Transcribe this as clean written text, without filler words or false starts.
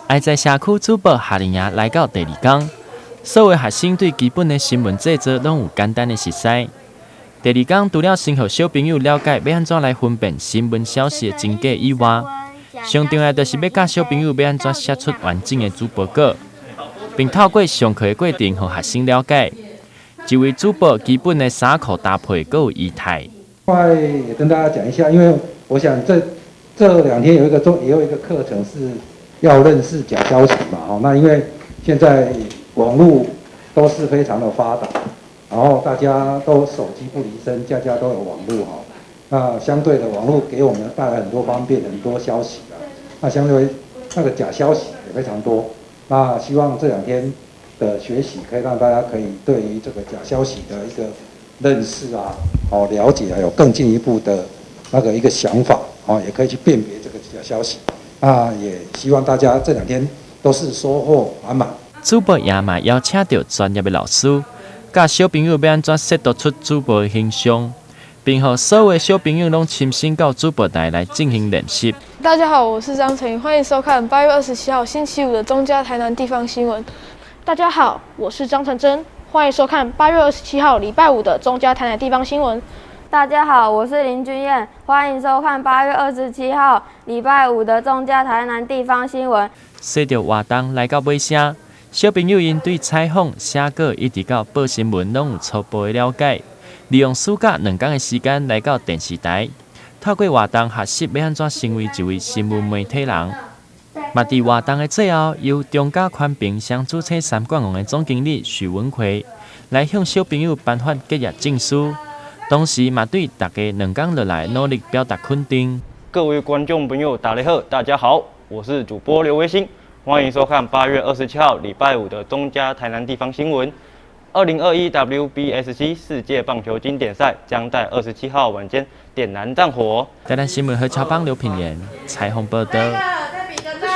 愛在社區主播夏令營來到第二工，所有學生對基本的新聞製作攏有簡單的熟悉。第二工除了先予小朋友了解欲按怎來分辨新聞消息的真假以外，上重要就是欲教小朋友欲按怎寫出完整的主播稿，並透過上課的過程，予學生了解一位主播基本的衫褲搭配，閣有儀態。另外也跟大家講一下，因為我想這兩天也有一個課程是要認識假消息嘛，吼，那因為現在網路都是非常的發達，然後大家都手機不離身，家家都有網路哈。那相對的網路給我們帶來很多方便，很多消息啊。那相對那個假消息也非常多。那希望這兩天的學習可以讓大家可以對於這個假消息的一個認識啊，哦了解啊，有更進一步的那個一個想法，哦，也可以去辨別這個假消息。那也希望大家這兩天都是收穫滿滿。主播也嘛邀請著專業的老師，教小朋友欲按怎設度出主播的形象，並予所有的小朋友攏親身到主播台來進行練習。大家好，我是張成宇，歡迎收看8月27號星期五的中嘉台南地方新聞。大家好，我是張成珍，歡迎收看8月27號禮拜五的中嘉台南地方新聞。大家好，我是林君燕，歡迎收看八月二十七號禮拜五的中嘉台南地方新聞。隨著活動來到尾聲，小朋友𪜶對採訪、寫稿一直到報新聞，攏有初步的了解。利用暑假2工的時間來到電視台，透過活動學習欲按怎成為一位新聞媒體人。嘛，佇活動的最後，由中嘉寬頻雙主車三冠王的總經理許文奎來向小朋友頒發結業證書，同時嘛對大家2工落來努力表達肯定。各位觀眾朋友，大家好，大家好，我是主播劉維新，歡迎收看八月二十七號禮拜五的中嘉台南地方新聞。2021 WBSC 世界棒球經典賽將在27號晚間點燃戰火。台南新聞何喬邦劉品言採訪報道。再比個讚，